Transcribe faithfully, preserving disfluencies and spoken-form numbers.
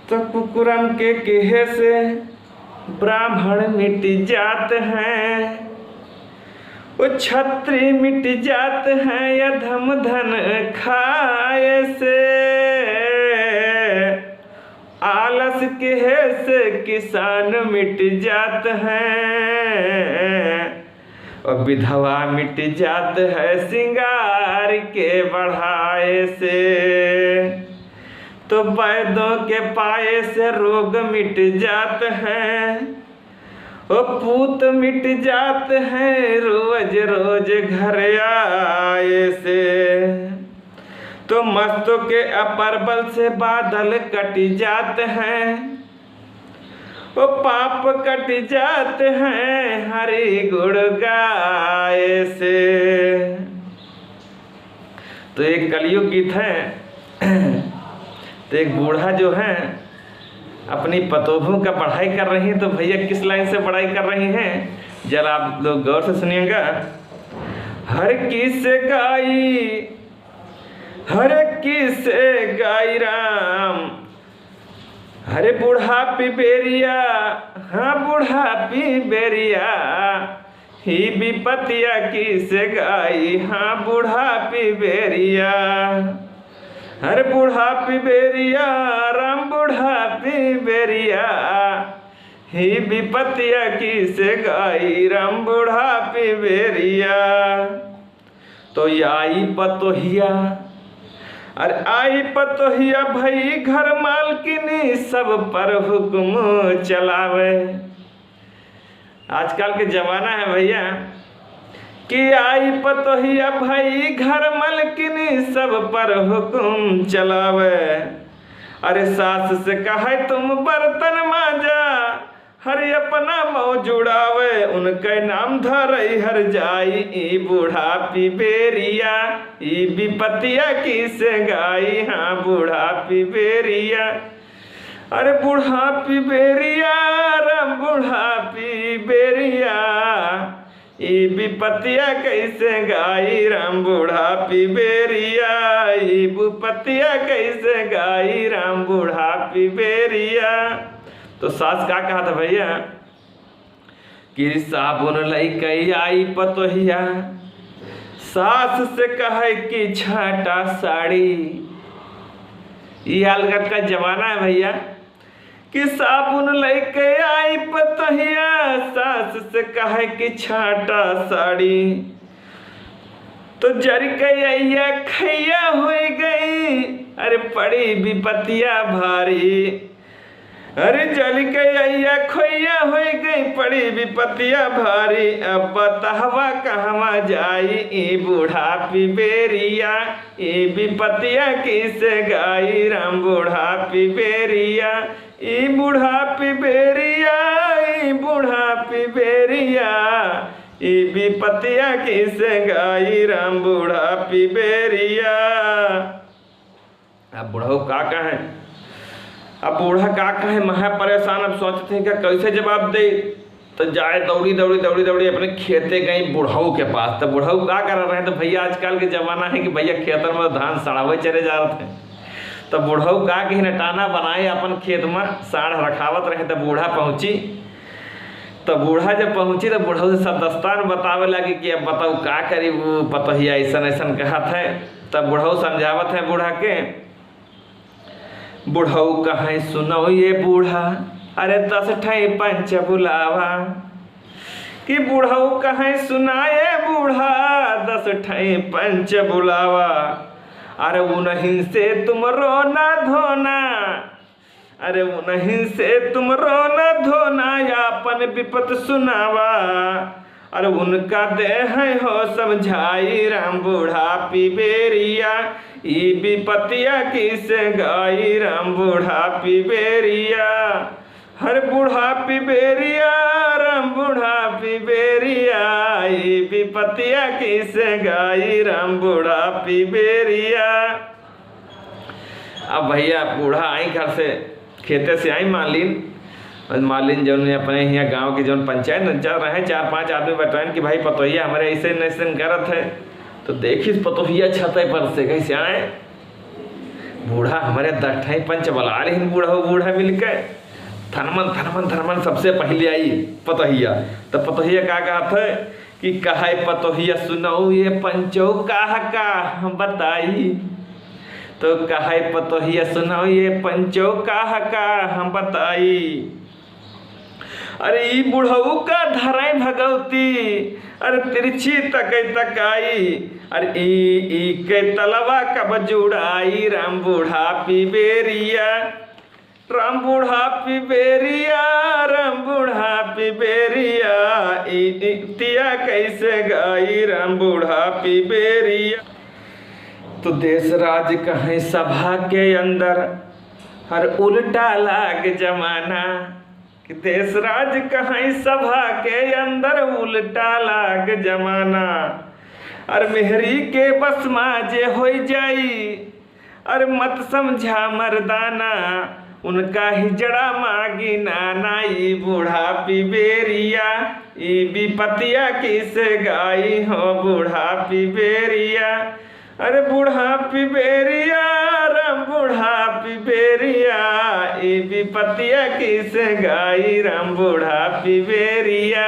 तो कुकुरन के केहे से ब्राह्मण मिट जात हैं, वो छत्री मिट जात हैं, अधम धन खाए से। आलस केहे से किसान मिट जात हैं, और विधवा मिट जात है सिंगार के बढ़ाए से। तो वैदों के पाए से रोग मिट जात है, ओ पूत मिट जात है रोज रोज घर आए से। तो मस्तों के अपर बल से बादल कट जात हैं, ओ पाप कट जात हैं हरि गुण गाए से। तो एक कलयुग गीत है। तो एक बूढ़ा जो है अपनी पतोहू का बड़ाई कर रही है, तो भैया किस लाइन से बड़ाई कर रही हैं, जरा आप लोग गौर से सुनिएगा। हर किस गाई, हर किस गाई राम, हरे बुढ़ापी बेरिया, हाँ बुढ़ापी बेरिया, ही विपतिया किस गाई, हाँ बुढ़ापी बेरिया। हरे बुढ़ापी बेरिया, राम बुढ़ापी बेरिया, ही विपतिया किस गाई, राम बुढ़ापी बेरिया। तो आई पतोहिया, अरे आई पतोहिया भई घर मालकिनी सब पर हुक्म चलावे। आजकल के जमाना है भैया कि आई पतोहिया भई घर मालकिनी सब पर हुक्म चलावे। अरे सास से कहे तुम बर्तन माजा, हर अपना मौज उड़ावे, उनके नाम धरई हर जाई। ई बुढ़ापी बेरिया, ई विपतिया किस गाई, हाँ बुढ़ापी बेरिया। अरे बुढ़ापी बेरिया, राम बुढ़ापी बेरिया, ई विपतिया कैसे गाई, राम बुढ़ापी बेरिया, ई विपतिया कैसे गाई, राम बुढ़ापी बेरिया। तो सास का कहा था भैया कि साबुन लइके आई पतोहिया, सास से कहे कि छाटा साड़ी। ई अलगत का जमाना है भैया कि साबुन लइके आई पतोहिया, सास से कहे कि छाटा साड़ी। तो जर के अइया खैया होइ गई, अरे पड़ी विपतिया भारी। अरे जल के अइया खोइया होइ गई, पड़ी विपतिया भारी। अब बतहवा कहवा जाई, ई बुढ़ापी बेरिया, ई विपतिया किस गाई, राम बुढ़ापी बेरिया। ई बुढ़ापी बेरिया, ई बुढ़ापी बेरिया, ई विपतिया किस गाई, राम बुढ़ापी बेरिया। अब बुढ़ऊ का कहे, अब बूढ़ा का कहे, महा परेशान। अब सोचत हैं कि कैसे जवाब दे। तो जाए दौड़ी दौड़ी दौड़ी दौड़ी अपने खेते गई बुढ़ऊ के पास। तो बुढ़ऊ का कर रहे हैं, तो भैया आजकल के जमाना है कि भैया खेतन में धान सड़ावे चले जा रहे हैं। तो बुढ़ऊ का कही, नटाना बनाए अपन खेत में साढ़ रखावत रहे। तो बूढ़ा पहुँची, तो बूढ़ा जब पहुँची तो बुढ़ऊ से सब दस्तान बतावे लगी कि अब बताऊ का करी, वो पतोहिया ऐसन ऐसन कहत है। तब बुढ़ऊ समझावत है बूढ़ा के, बुढ़ऊ कहे सुनो ये बूढ़ा, अरे दस ठे पंच बुलावा। कि बुढ़ऊ कहे सुना ये बूढ़ा, दस ठे पंच बुलावा। अरे उन्हीं से तुम रोना धोना, अरे उन्हीं से तुम रोना धोना, आपन विपत सुनावा। अरे उनका दे है हो समझाई, राम बुढ़ापी बेरिया, ई विपतिया किस गाई, राम बुढ़ापी बेरिया। हर बुढ़ापी बेरिया, राम बुढ़ापी बेरिया, ई विपतिया किस गाई, राम बुढ़ापी बेरिया। अब भैया बूढ़ा आई घर से, खेते से आई मालिन, और मालिन जौन अपने हियाँ गाँव के जौन पंचायत न चल रहे, चार पांच आदमी बटराइन कि भाई पतोहिया हमरे ऐसे न ऐसे करत है। तो देखिस पतोहिया छते पर से कैसे आए, बूढ़ा हमरे दस ठई पंच बला लेहिन, बूढ़ा हो बूढ़ा मिलके। थनमन, थनमन, थनमन सबसे पहिले आई पतोहिया। त पतोहिया का कहत है कि कहे पतोहिया सुनौ ये पंचौ काह का हम बताई। तो कहे पतोहिया सुनौ ये पंचौ काह का हम बताई। अरे ई बुढ़ऊ का धराई भगवती, अरे तिरछी तकै तकाई। अरे ई, ई के तलवा कब जुड़ाई, राम बुढ़ापी बेरिया, राम बुढ़ापी बेरिया, राम बुढ़ापी बेरिया, ई, ई तिया कैसे गाई, राम बुढ़ापी बेरिया। तो देश राज कहें सभा के अंदर, हर उल्टा लाग जमाना, कि देश राज कहें सभा के अंदर उल्टा लाग जमाना। अर मेहरी के बस मा जे होई जाई, अर मत समझा मर्दाना, उनका हिजड़ा मागी नाना। ई बुढ़ापी बेरिया, ई विपतिया किसे गाई हो बुढ़ापी बेरिया। अरे बुढ़ापी बेरिया, राम बुढ़ापी बेरिया, ई विपतिया किसे गाई, राम बुढ़ापी बेरिया।